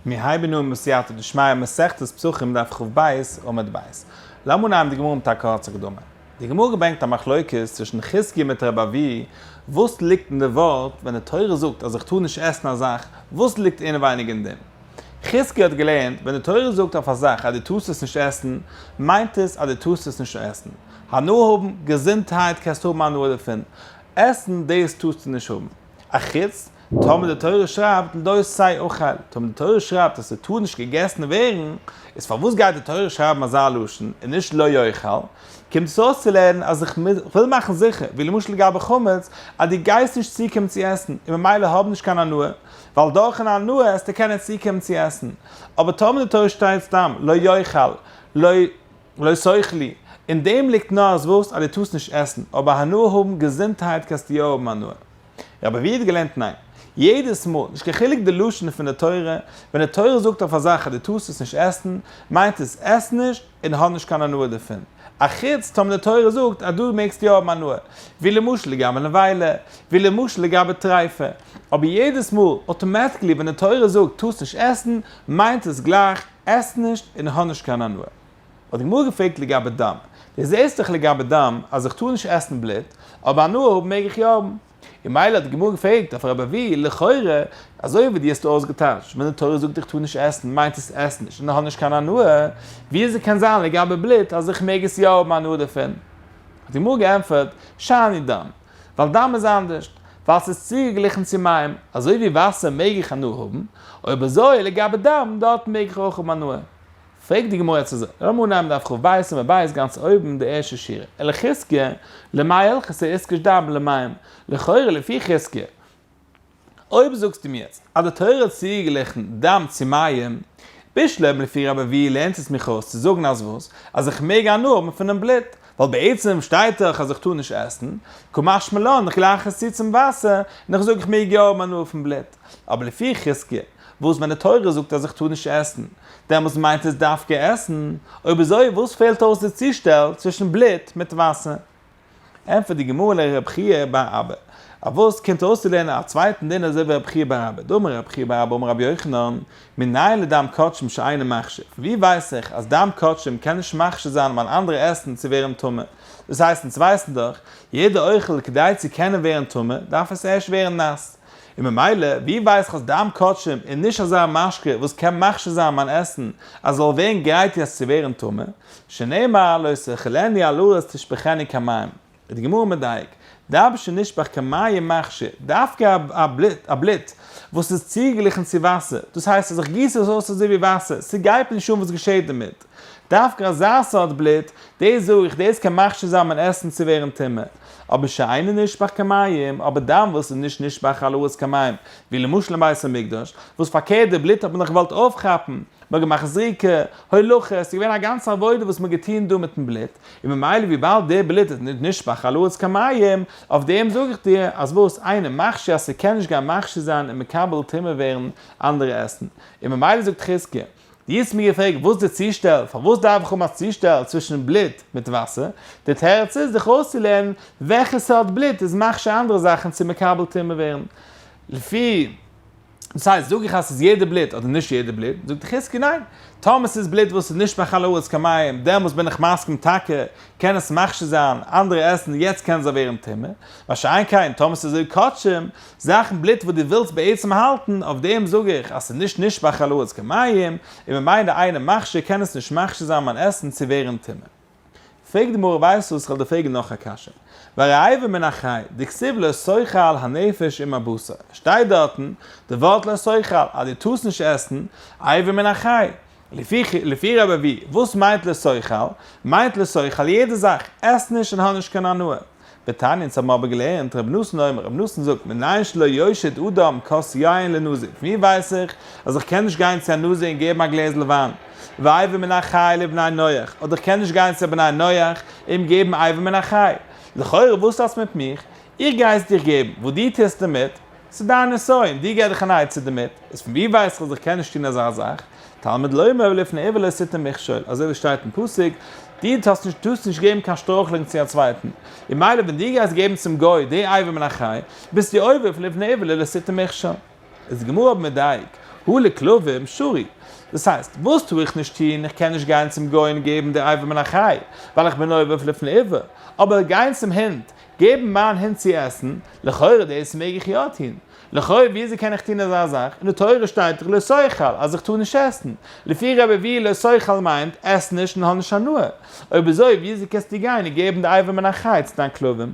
מיר הייבן אן בסייעתא דשמיא מסכת פסחים דף כ"ב עמוד ב'. לאמיר אנהייבן די גמרא מיט א קורצע הקדמה. די גמרא ברענגט א מחלוקת צווישן חזקיה מיט רבי אבהו, וואס ליגט אין די ווארט ווען די תורה זאגט אז איך טאר נישט עסן א זאך, וואס ליגט אינעווייניג אין דעם? חזקיה האט געלערנט, ווען די תורה זאגט אויף א זאך אז דו טארסט עס נישט עסן, מיינט עס אז דו טארסט עס נישט עסן. הנאה האבן, געזונטהייט קענסטו האבן הנאה דערפון, עסן דאס טארסטו נישט האבן. אחוץ טאמער די תורה שרייבט לא תאכל, טאמער די תורה שרייבט אז ס'טאר נישט געגעסן ווערן, איז פארוואס גייט די תורה שרייבן אזא לשון און נישט לא יאכל? קומט עס אויס צו לערנען אז איך וויל מאכן זיכער, ווי למשל לגבי חמץ, אז דו גייסט נישט צוקומען צו עסן, און ממילא האב נישט קיין הנאה, ווייל דורכן הנאה עסטו קענען צוקומען צו עסן. אבער טאמער די תורה שטייט סתם לא יאכל, לא. לא תאכלו, אין דעם ליגט נאר אז וואס? אז דו טארסט נישט עסן, אבער הנאה האבן, געזונטהייט קענסטו יא האבן הנאה. רבי אבהו האט געלערנט ניין. יעדעס מאל, נישט קיין חילוק די לשון פון די תורה, ווען די תורה זאגט אויף א זאך אז דו טארסט עס נישט עסן, מיינט עס עס נישט און האב נישט קיין הנאה דערפון. אחוץ טאמער די תורה זאגט אז דא מעגסטו יא האבן הנאה, ווי למשל לגבי נבילה, ווי למשל לגבי טריפה. אבער יעדעס מאל, automatically ווען די תורה זאגט טארסט נישט עסן, מיינט עס גלייך עס נישט און האב נישט קיין הנאה. האט די גמרא געפרעגט לגבי דם, דו זעסט דאך לגבי דם אז איך טאר נישט עסן בלוט, אבער הנאה האבן מעג איך יא האבן. און מילא האט די גמרא געפרעגט אויף רבי אבהו, לכאורה, אזוי ווי דו האסט אויסגעטייטשט, ווען די תורה זאגט איך טאר נישט עסן מיינט עס עס נישט און האב נישט קיין הנאה, ווי אזוי קען זיין לגבי בלוט אז איך מעג עס יא האבן הנאה דערפון? האט די גמרא געענטפערט, שאני דם, ווייל דם איז אנדערשט, ווייל ס'איז צוגעגליכן צו מים, אזוי ווי וואסער מעג איך הנאה האבן, אויב אזוי לגבי דם, דארט מעג איך אויך האבן הנאה. פרעגט די גמרא יעצט אזוי, לאמיר אנהייבן דף כ"ב עמוד ב' גאנץ אויבן די ערשטע שורה, ולחזקיה, למאי הלכתא איתקש דם למים, לכאורה לפי חזקיה, אויב זאגסטו מיר יעצט אז די תורה האט צוגעגליכן דם צו מים, בשלמא לפי רבי אבהו לערנט עס מיך אויס צו זאגן אז וואס? אז איך מעג הנאה האבן פונעם בלוט, ווייל בעצם שטייט דאך אז איך טאר נישט עסן, קא משמע לן איך גלייך עס צו צום וואסער, און איך זאג איך מעג יא האבן הנאה פון בלוט. אבער לפי חזקיה, וואס ווען די תורה זאגט אז איך טאר נישט עסן, דעמאלס מיינט עס דווקא עסן, אויב אזוי וואס פעלט אויס די צושטעל צווישן בלוט מיט וואסער? ענטפערט די גמרא לרב חייא בר אבא, אויף וואס קומט אויסצולערנען א צווייטן דין אזוי ווי רב חייא בר אבא, דאמר רב חייא בר אבא אמר רבי יוחנן, מנין לדם קדשים שאינו מכשיר, פון ווי ווייס איך אז דם קדשים קען נישט מכשיר זיין מיין אנדערע עסן צו ווערן טמא, דאס הייסט אונז ווייסן דאך, יעדע אוכל כדי צו קענען ווערן טמא דארף עס ערשט ווערן נאס, און ממילא ווי ווייס איך אז דם קדשים איז נישט אזא משקה וואס קען מכשיר זיין מיין עסן אז עס זאל ווערן גרייט יעצט צו ווערן טמא, שנאמר לא תאכלנו על הארץ תשפכנו כמים, איז די גמרא מדייק, דם שנשפך כמים מכשיר, דווקא א בלוט וואס איז צוגעגליכן צו וואסער, דאס הייסט אז איך גיס עס אויס אזוי ווי וואסער, ס'גייט נישט אן וואס געשעט דערמיט, דווקא אזא סארט בלוט, דאס זאג איך, דאס קען מכשיר זיין מיין עסן צו ווערן טמא. אבער שאינו נשפך כמים, אבער דם וואס איז נישט נשפך על הארץ כמים, ווי למשל אין בית המקדש, וואס פארקערט די בלוט האט מען דאך געוואלט אויפכאפן, מען האט געמאכט זריקה, הולכה, עס איז געווען א גאנצע עבודה וואס מען האט געטון דא מיטן בלוט, און ממילא וויבאלד די בלוט איז נישט נשפך על הארץ כמים, אויף דעם זאג איך דיר, אז וואס, אינו מכשיר אז ס'קען נישט גיין מכשיר זיין און מקבל טומאה ווערן אנדערע עסן. און ממילא זאגט חזקיה, דו האסט מיר געפרעגט וואס די צושטעל, פארוואס דארף איך האבן א צושטעל צווישן בלוט מיט וואסער, די תירוץ איז דיך אויסצולערנען וועלכע סארט בלוט איז מכשיר אנדערע זאכן צו מקבל טומאה ווערן. לפי, דאס הייסט, זאג איך אז ס'איז יעדע בלוט אדער נישט יעדע בלוט, זאגט די חזקיה ניין, טאמער ס'איז בלוט וואס איז נשפך על הארץ כמים, דעמאלס בין איך מסכים טאקע, קען עס מכשיר זיין אנדערע עסן יעצט קען זיי ווערן טמא, מה שאין כן טאמער ס'איז אזוי קדשים, זאכן בלוט וואס דו ווילסט בעצם האלטן, אויף דעם זאג איך אז ס'איז נישט נשפך על הארץ כמים, און ממילא אינו מכשיר קען עס נישט מכשיר זיין מיין עסן צו ווערן טמא. פרעגט די גמרא ווייסט וואס כ'וועל דיר פרעגן נאך א קשיא, והרי אבר מן החי, דכתיב לא תאכל הנפש עם הבשר, שטייט דארטן די ווארט לא תאכל אז דו טארסט נישט עסן אבר מן החי, לפי רבי אבהו, וואס מיינט לא תאכל? מיינט לא תאכל יעדע זאך, עס נישט און האב נישט קיין הנאה. ותניא אונז האבן אבער געלערנט, רבי נתן אומר, רבי נתן זאגט, מנין שלא יושיט אדם כוס יין לנזיר, פון ווי ווייס איך אז איך קען נישט גיין צו א נזיר און געבן א גלעזל וויין, ואבר מן החי לבני נח, אדער איך קען נישט גיין צו א בני נח אים געבן אבר מן החי. לכאורה וואס האסט מיט מיך? איך גיי עס דיך געבן, וואס דו טוסט דערמיט, ס'איז דיין נסיון, דו גיב דיך אן עצה דערמיט, איז פון ווי ווייס איך אז איך קען נישט טון אזא זאך? תלמוד לומר ולפני עור לא תתן מכשול, אזוי ווי שטייט אין פסוק, דו טארסט נישט טארסט נישט געבן קיין שטרויכלונג צו א צווייטן, און מילא ווען דו גייסט געבן צום גוי די אבר מן החי, ביסטו עובר אויף לפני עור לא תתן מכשול. איז די גמרא אבער מדייק. הא לכלבים שרי. דאס הייסט, וואס טאר איך נישט טון? איך קען נישט גיין צום גוי און געבן די אבר מן החי, ווייל איך בין עובר לפני עיוור. אבער גיין צום הונט, געבן מיין הונט צו עסן, לכאורה דאס מעג איך יא טון. לכאורה וויאזוי קען איך טון אזא זאך? אין די תורה שטייט דאך לא תאכל אז איך טאר נישט עסן. לפי רבי אבהו לא תאכל מיינט עס נישט און האב נישט הנאה. אויב אזוי וויאזוי קענסטו גיין און געבן די אבר מן החי צו דיין כלבים?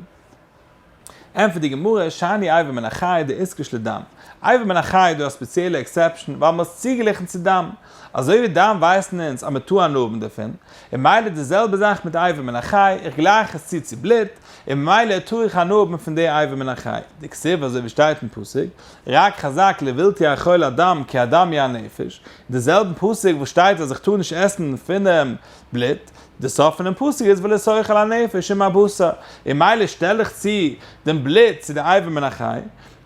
ענטפערט די גמרא, שאני אבר מן החי דאיתקש לדם. אבר מן החי איז דא א ספעציעלע exception ווייל מ'האט עס צוגעגליכן צו דם. אזוי ווי דם ווייסן אונז אז מ'טאר הנאה האבן דערפון, און מילא די זעלבע זאך מיט אבר מן החי, איך גלייך עס צו צו בלוט, און ממילא טאר איך הנאה האבן פון די אבר מן החי. דכתיב אזוי ווי שטייט אין פסוק, רק חזק לבלתי אכול הדם כי הדם היא הנפש, אין די זעלבן פסוק וואס שטייט אז איך טאר נישט עסן פונעם בלוט, די סוף פונעם פסוק איז ולא תאכל הנפש עם הבשר, און מילא שטעל איך צו דעם בלוט צו די אבר מן החי,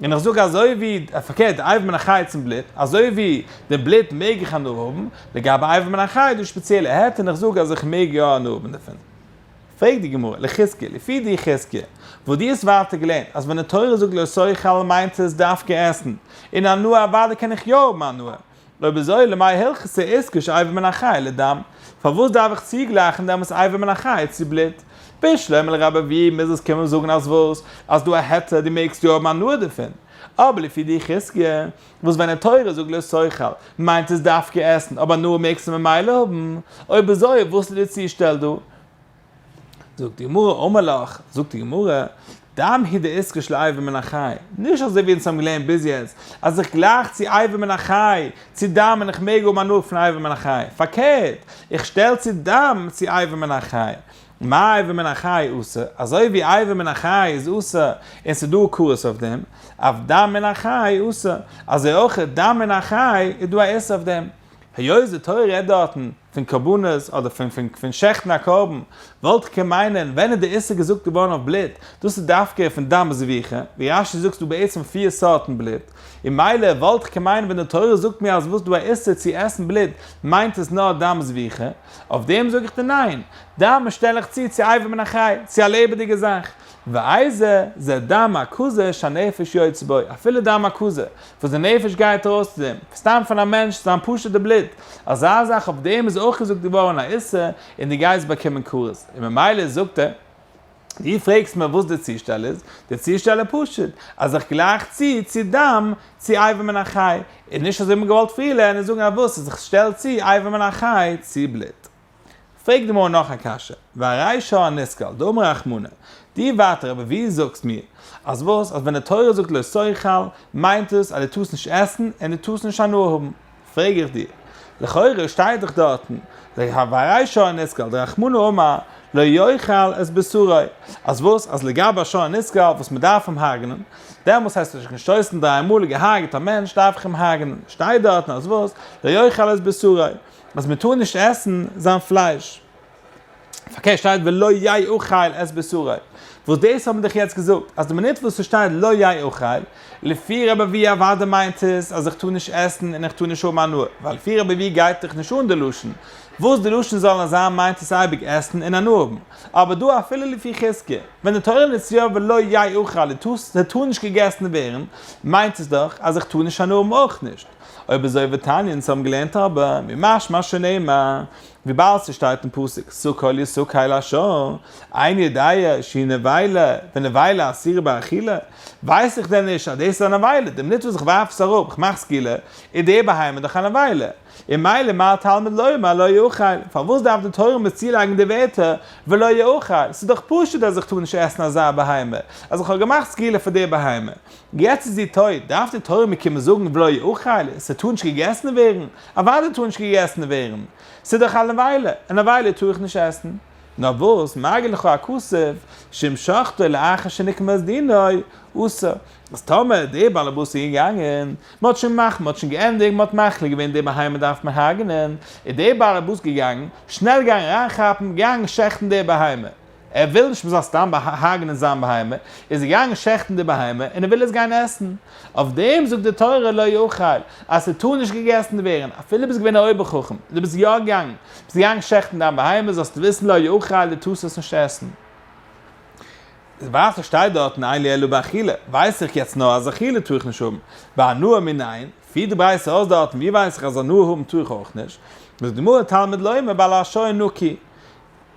און איך זאג אזוי ווי, פארקערט, די אבר מן החי צום בלוט, אזוי ווי די בלוט מעג איך הנאה האבן, לגבי אבר מן החי איז דא שפעציעלע היתר און איך זאג אז איך מעג יא הנאה האבן דערפון. פרעגט די גמרא, לחזקיה, לפי די חזקיה, וואס דו האסט ווייטער געלערנט אז ווען די תורה זאגט לא תאכל מיינט עס דווקא עסן, און הנאה אוודאי קען איך יא האבן הנאה, אויב אזוי למאי הלכתא איתקש אבר מן החי לדם, פארוואס דארף איך צוגלייכן דעמאלטס אבר מן החי צו בלוט? בשלמא לרבי אבהו מוז עס קומען זאגן אז וואס? אז דא א היתר דו מעגסט יא האבן הנאה דערפון. אבער לפי די חזקיה, וואס ווען די תורה זאגט לא תאכל מיינט עס דווקא עסן, אבער הנאה מעגסטו ממילא האבן, אויב אזוי וואס איז די צושטעל דא? זאגט די גמרא אמר לך, זאגט די גמרא, דם הוא דאיתקש לאבר מן החי, נישט אזוי ווי אונז האבן געלערנט ביז יעצט, אז איך גלייך צו אבר מן החי צו דם און איך מעג האבן הנאה פון אבר מן החי, פארקערט, איך שטעל צו דם צו אבר מן החי, מה אבר מן החי אסור, אזוי ווי אבר מן החי איז אסור און ס'איז דא כרת אויף דעם, אף דם מן החי אסור, אזוי אויך דם מן החי איז דא א איסור אויף דעם. היות די תורה רעדט דארטן פון קרבנות אדער פון פון פון שעכטן א קרבן, וואלט איך קען מיינען ווען איז די איסור געזאגט געווארן אויף בלוט, דאס איז דווקא פון דם זביחה, ווי רש"י זאגט ס'דא בעצם פיר סארטן בלוט, און מילא וואלט איך קען מיינען ווען די תורה זאגט מיר אז וואס דא א איסור צו עסן בלוט מיינט עס נאר דם זביחה, אויף דעם זאג איך דיר ניין, דם שטעל איך צו צו אבר מן החי, צו א לעבעדיגע זאך, ואיזה זה דם הקזה שהנפש יוצא בו, אפילו דם הקזה, וואס די נפש גייט ארויס צו דעם, סתם פון א מענטש, זיין פשוט'ע בלוט, אזא זאך אויף דעם איז אויך געזאגט געווארן א איסור, און דו גייסט באקומען כרת. און ממילא זאגט ער, דו פרעגסט מיר וואס די צושטעל איז, די צושטעל איז פשוט, אז איך גלייך צו צו דם צו אבר מן החי, און נישט אזוי ווי מ'האט געוואלט פריער לערנען און זאגן אז וואס, אז איך שטעל צו אבר מן החי צו בלוט. פרעגט די גמרא נאך א קשיא, והרי שור הנסקל, דאמר רחמנא, דו ווייטער אבער ווי זאגסט מיר אז וואס אז ווען די תורה זאגט לא תאכל מיינט עס אז דו טארסט נישט עסן און דו טארסט נישט הנאה האבן, פרעג איך דיר, לכאורה שטייט דאך דארטן והרי שור הנסקל דרחמנא אמר לא יאכל את בשרו, אז וואס אז לגבי א שור הנסקל וואס מען דארף אים הרג'נען, דעמאלס הייסט עס נישט געשטויסן דריי מאל און געהארגעט א מענטש דארף איך אים הרג'נען, שטייט דארטן אז וואס לא יאכל את בשרו. אז מען טאר נישט עסן זיין פלייש. פארקערט שטייט ולא יאכל את בשרו. וואס דאס האבן דאך יעצט געזאגט, אז די מינוט וואס ס'שטייט לא יאכל, לפי רבי אבהו אוודאי מיינט עס אז איך טאר נישט עסן און איך טאר נישט האבן הנאה, ווייל לפי רבי אבהו גייט דאך נישט אן די לשון. וואס די לשון זאל נאר זיין מיינט עס אייביג עסן און הנאה האבן. אבער דא אפילו לפי חזקיה, ווען די תורה נוצט יא ולא יאכל, ס'טאר נישט געגעסן ווערן, מיינט עס דאך אז איך טאר נישט הנאה האבן אויך נישט. אויב אזוי ותניא אונז האבן געלערנט אבער ממשמע שנאמר, וויבאלד ס'שטייט אין פסוק סקול יסקל השור, איני יודע שהיא נבילה ונבילה אסורה באכילה, ווייס איך דען נישט אז דאס איז א נבילה, די מינוט וואס איך ווארף עס אראפ, איך מאך סקילה, איז די בהמה דאך א נבילה, און מילא מה תלמוד לומר לא יאכל, פארוואס דארף די תורה מיר צולייגן די ווערטער ולא יאכל, ס'איז דאך פשוט אז איך טאר נישט עסן אזא בהמה, אז איך האב געמאכט סקילה פאר די בהמה. יעצט איז זי טויט, דארף די תורה מיר קומען זאגן ולא יאכל, ס'טאר נישט געגעסן ווערן? אוודאי טאר נישט געגעסן ווערן, ס'איז דאך א נבילה, א נבילה טאר איך נישט עסן. נאר וואס, מגיד לך הכתוב, שאם שחטו לאחר שנגמר דינו, אסור. אז טאמער דער באלעבאס איז געגאנגען, מ'האט שוין געמאכט, מ'האט שוין געענדיגט, מ'האט מחליט געווען די בהמה דארף מען הרג'נען, איז דער באלעבאס געגאנגען, שנעל געגאנגען אריינכאפן, געגאנגען שעכטן די בהמה. ער וויל נישט מ'זאל סתם הרג'נען זיין בהמה, איז ער געגאנגען שעכטן די בהמה און ער וויל עס גיין עסן. אויף דעם זאגט די תורה לא יאכל, אז ס'טאר נישט געגעסן ווערן, אפילו ביסט געווען א אויבער חכם, דו ביסט יא געגאנגען, ביסט געגאנגען שעכטן דיין בהמה, זאלסטו וויסן לא יאכל, דו טארסט עס נישט עסן. ווייל ס'שטייט דארטן אין לי אלא באכילה, ווייס איך יעצט נאר אז אכילה טאר איך נישט האבן, בהנאה מנין? פירט די ברייתא אויס דארטן, ווי ווייס איך אז הנאה האבן טאר איך אויך נישט? זאגט די גמרא תלמוד לומר בעל השור נקי,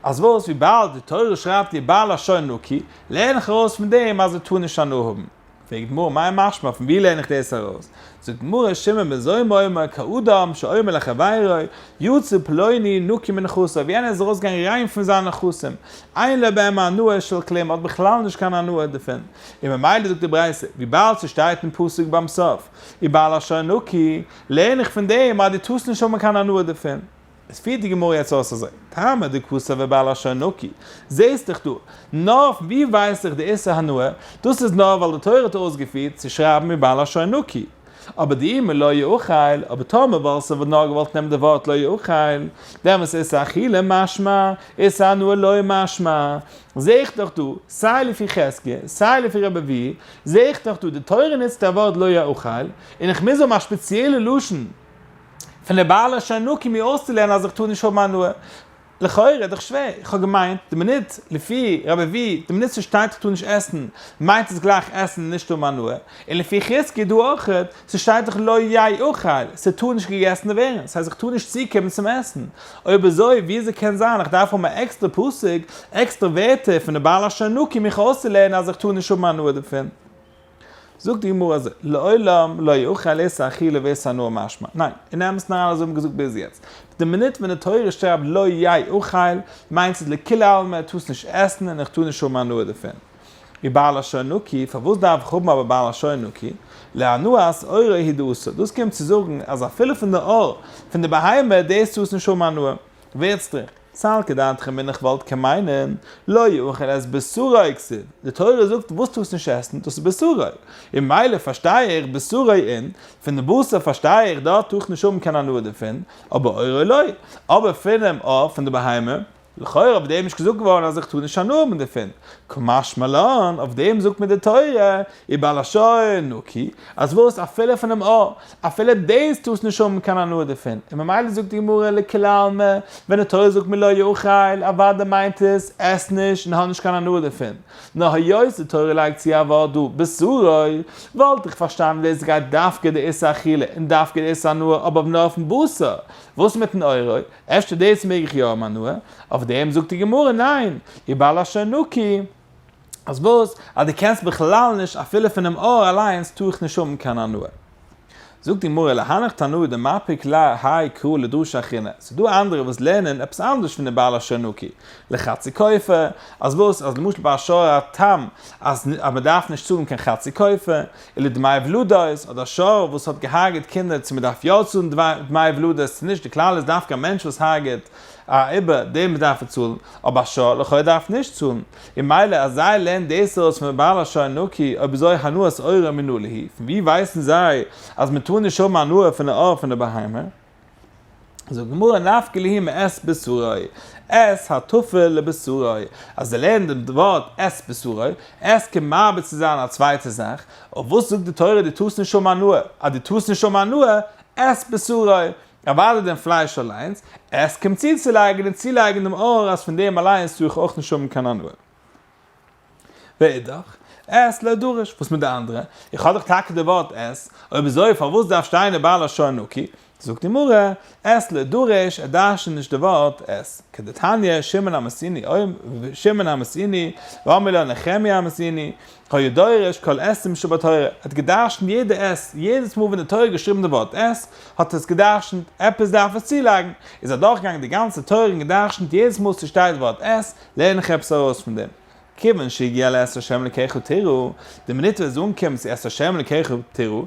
אז וואס וויבאלד די תורה שרייבט ובעל השור נקי, לערן איך ארויס פון דעם אז ער טאר נישט הנאה האבן. פרעגט די גמרא מאי משמע פון ווי לערן איך דאס ארויס? זאגט די גמרא שמעון בן זומא אומר כאדם שאומר לחבירו יצא פלוני נקי מנכסיו ווי איינער איז ארויסגעגאנגען ריין פון זיינע נכסים, אין לו בהם הנאה של כלום האט בכלל נישט קיין הנאה דערפון, און ממילא זאגט די ברייתא וויבאלד ס'שטייט אין פסוק ביים סוף ובעל השור נקי לערן איך פון דעם אז דו טארסט נישט האבן קיין הנאה דערפון. עס פירט די גמרא יעצט אויס אזוי, טעמא דכתב ובעל השור נקי, זעהסט דאך דא, נאר פון ווי ווייס איך די איסור הנאה, דאס איז נאר ווייל די תורה האט אויסגעפירט צו שרייבן ובעל השור נקי, אבער דאי מלא יאכל, אבער טאמער וואלסטו וואלט נאר געוואלט נעמען די ווארט לא יאכל, דעמאלס איסור אכילה משמע, איסור הנאה לא משמע, זעה איך דאך דא, סיי לפי חזקיה, סיי לפי רבי אבהו, זעה איך דאך דא, די תורה נוצט א ווארט לא יאכל, און איך מוז האבן א שפעציעלע לשון, פון די בעל השור נקי מיר אויסצולערנען אז איך טאר נישט האבן הנאה. לכאורה איז דאך שווער, איך האב געמיינט די מינוט לפי רבי אבהו, די מינוט ס'שטייט איך טאר נישט עסן, מיינט עס גלייך עסן און נישט האבן הנאה, און לפי חזקיה דא אויך, ס'שטייט דאך לא יאכל, ס'טאר נישט געגעסן ווערן, ס'הייסט איך טאר נישט צוקומען צום עסן. אויב אזוי וויאזוי קען זיין איך דארף האבן א עקסטערע פסוק, עקסטערע ווערטער פון די בעל השור נקי מיך אויסצולערנען אז איך טאר נישט האבן הנאה דערפון? זאגט די גמרא אזוי, לעולם לא יאכל איסור אכילה ואיסור הנאה משמע, ניין, אין אמת'ן אריין אזוי האבן מיר געזאגט ביז יעצט, די מינוט ווען די תורה שרייבט לא יאכל, מיינט עס לכולי עלמא, טארסט נישט עסן און איך טאר נישט האבן הנאה דערפון. ובעל השור נקי, פארוואס דארף איך האבן אבער בעל השור נקי? להנאת עורו הוא דאתא, דאס קומט צו זאגן אז אפילו פון די עור פון די בהמה דאס טארסט נישט האבן הנאה. ואיצטריך, סלקא דעתך אמינא איך וואלט קען מיינען, לא יאכל את בשרו כתיב, די תורה זאגט וואס טארסט נישט עסן דאס איז בשרו, און מילא פארשטיי איך בשרו אין, פון די בשר פארשטיי איך דארט טאר איך נישט האבן קיין הנאה דערפון, אבער עורו לא, אבער פונעם עור פון די בהמה, לכאורה אויף דעם איז געזאגט געווארן אז איך טאר נישט הנאה האבן דערפון, קא משמע לן, אויף דעם זאגט מיר די תורה, ובעל השור נקי, אז וואס אפילו פונעם עור, אפילו דאס טארסט נישט האבן קיין הנאה דערפון, און ממילא זאגט די גמרא לכולי עלמא, ווען די תורה זאגט מיר לא יאכל, אוודאי מיינט עס, עס נישט און האב נישט קיין הנאה דערפון, נאר היות די תורה לייגט צו א ווארט דא בשרו, וואלט איך פארשטאנען דאס גייט דווקא די איסור אכילה און דווקא די איסור הנאה אבער נאר אויפן בשר, וואס מיטן עורו, אפשר דאס מעג איך יא האבן הנאה, אויף דעם זאגט די גמרא ניין, ובעל השור נקי. אז וואס? אז דו קענסט בכלל נישט אפילו פונעם עור אליינס טאר איך נישט האבן קיין הנאה. זאגט די גמרא להנך תנאי דמפיק להאי קרא לדרשה אחרינא, ס'איז דא אנדערע וואס לערנען עפעס אנדערש פון די בעל השור נקי, לחצי כופה, אז וואס? אז למשל ביי א שור התם אז אז מ'דארף נישט צאלן קיין חצי כופה, ולדמי ולדות, אדער א שור וואס האט געהארגעט קינדער צו מ'דארף יא צאלן דמי ולדות צו נישט, די כלל איז דווקא א מענטש וואס הרגעט א עובר דעם דארף ער צאלן, אבער א שור לכאו' דארף נישט צאלן, און מילא אז זיי לערנען דאס ארויס פון בעל השור נקי, אויב אזוי הנאת עורו מנא להו, פון ווי ווייסן זיי אז מען טאר נישט האבן הנאה פון די עור פון די בהמה? זאגט די גמרא נפקא להו מאת בשרו, את הטפל לבשרו, אז זיי לערנען דעם ווארט את בשרו, את קומט מרבה צו זיין א צווייטע זאך, אויף וואס זאגט די תורה דו טארסט נישט האבן הנאה, אז דו טארסט נישט האבן הנאה, את בשרו, אוודאי דעם פלייש אליינס, עס קומט צוצולייגן און צולייגן דעם עור אז פון דעם אליינס טאר איך אויך נישט האבן קיין הנאה. ואידך, את לא דריש, וואס מיט די אנדערע? איך האב דאך טאקע די ווארט את, אויב אזוי פארוואס דארף שטיין ובעל השור נקי? זאגט די גמרא, את לא דריש, ער דרש'נט נישט די ווארט את. כדתניא, שמעון העמסוני, שמעון העמסוני, ואמרי לה נחמיה העמסוני, היה דורש כל אתים שבתורה, ער האט געדרשנט יעדע את, יעדעס מאל ווען די תורה האט געשריבן די ווארט את, האט ער עס געדרשנט, עפעס דארף עס צולייגן, איז ער אדורכגעגאנגען די גאנצע תורה און געדרשנט יעדעס מאל ס'שטייט ווארט את, לערן איך עפעס ארויס פון דעם. כיוון שהגיע לאת ה' אלקיך תירא, די מינוט ווען עס אנקומט צו את ה' אלקיך תירא,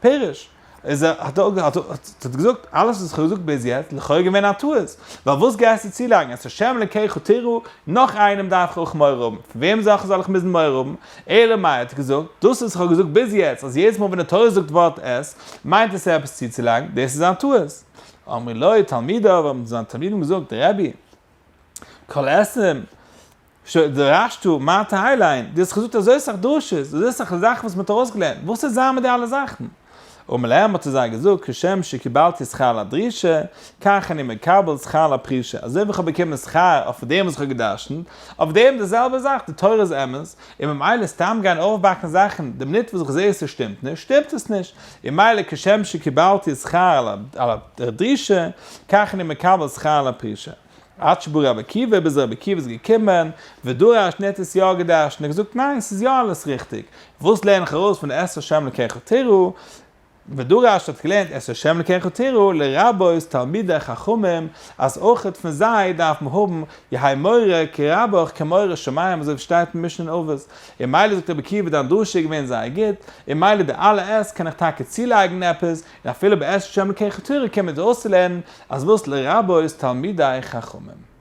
פירוש, איז ער האט ער האט האט געזאגט אלעס וואס איך האב געזאגט ביז יעצט לכאו' געווען א טעות, ווייל וואס גייסטו צולייגן את ה' אלקיך תירא, נאך איינעם דארף איך אויך מורא האבן, פון וועם זאך זאל איך מוזן מורא האבן, אלא מאי האט געזאגט, דאס וואס איך האב געזאגט ביז יעצט אז יעדעס מאל ווען די תורה זאגט ווארט את, מיינט עס עפעס צוצולייגן, דאס איז א טעות. אמרו לו תלמידיו, האבן זיינע תלמידים געזאגט, רבי, כל אתים שדרשת, מה תהא להן, דו האסט געזאגט אזוי סאך דרשות, אזוי סאך זאכן וואס מען האט ארויסגעלערנט, וואס וועט זיין מיט די אלע זאכן? אמר להם האט ער זיי געזאגט, כשם שקיבלתי שכר על הדרישה, כך אני מקבל שכר על הפרישה, אזוי ווי איך האב באקומען שכר אויף דעם וואס איך האב גע'דרש'נט, אויף דעם די זעלבע זאך, די תורה איז אמת, און ממילא סתם גיין אויפבאקן זאכן, די מינוט וואס איך זע עס שטימט נישט, שטימט עס נישט, און מילא כשם שקיבלתי שכר על הדרישה, כך אני מקבל שכר על הפרישה. עד שבא רבי עקיבא, ביז רבי עקיבא איז געקומען, ודרש, און ער האט עס יא געדרש'ט, און ער האט געזאגט ניין, ס'איז יא אלעס ריכטיג, וואס לערן איך ארויס פון את ה' אלקיך תירא, ודרש האט געלערנט את ה' אלקיך תירא לרבות תלמידי חכמים, אז אויכעט פון זיי דארף מען האבן יהא מורא כרבך כמורא שמים אזוי ווי שטייט אין משנה אין אבות, און מילא זאגט רבי עקיבא דיין דרשה איז געווען זייער גוט, און מילא די אלע את קען איך טאקע צולייגן עפעס, און אפילו ביי את ה' אלקיך תירא קומט אויסצולערנען אז וואס לרבות תלמידי חכמים.